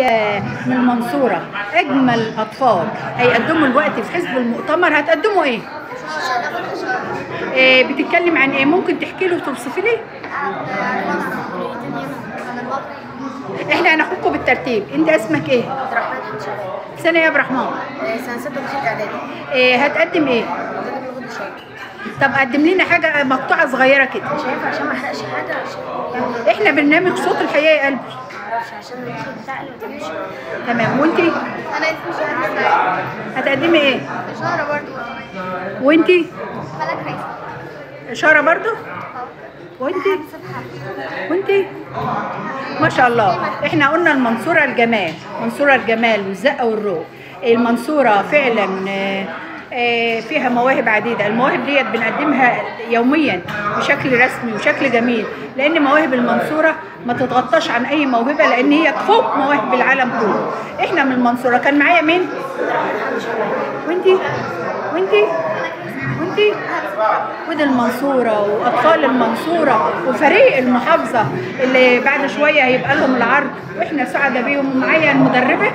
معايا من المنصورة اجمل اطفال هيقدموا الوقت في حزب المؤتمر. هتقدموا ايه؟ إيه بتتكلم عن ايه؟ ممكن تحكي له وتوصفي لي؟ احنا هناخدكم بالترتيب. انت اسمك ايه؟ عبد الرحمن حمد شعبان. سنة ايه يا عبد الرحمن؟ سنة 6 دخلت اعدادي. إيه هتقدم ايه؟ هتقدم لغة الشعر. طب قدم لنا حاجة مقطوعة صغيرة كده. مش هينفع عشان ما احرقش حاجة، عشان يعني احنا برنامج صوت الحياة يا قلبي. معرفش عشان الصوت بتاعي ما تعملش. تمام. وانتي؟ انا اسمي شهد اسماعيل. هتقدمي ايه؟ اشارة برضه. وانتي؟ ملك رئيس. اشارة برضه؟ وانتي؟ وانتي؟ ما شاء الله. احنا قلنا المنصورة الجمال، منصورة الجمال والزقه والروح. المنصورة فعلا فيها مواهب عديدة. المواهب ديت بنقدمها يوميا بشكل رسمي وشكل جميل، لان مواهب المنصورة ما تتغطاش عن اي موهبة، لان هي فوق مواهب العالم كله. احنا من المنصورة. كان معايا مين؟ وانتي؟ وانتي؟ وانتي؟ ودي المنصورة واطفال المنصورة وفريق المحافظة اللي بعد شوية هيبقى لهم العرض، واحنا سعداء بيهم. معايا المدربه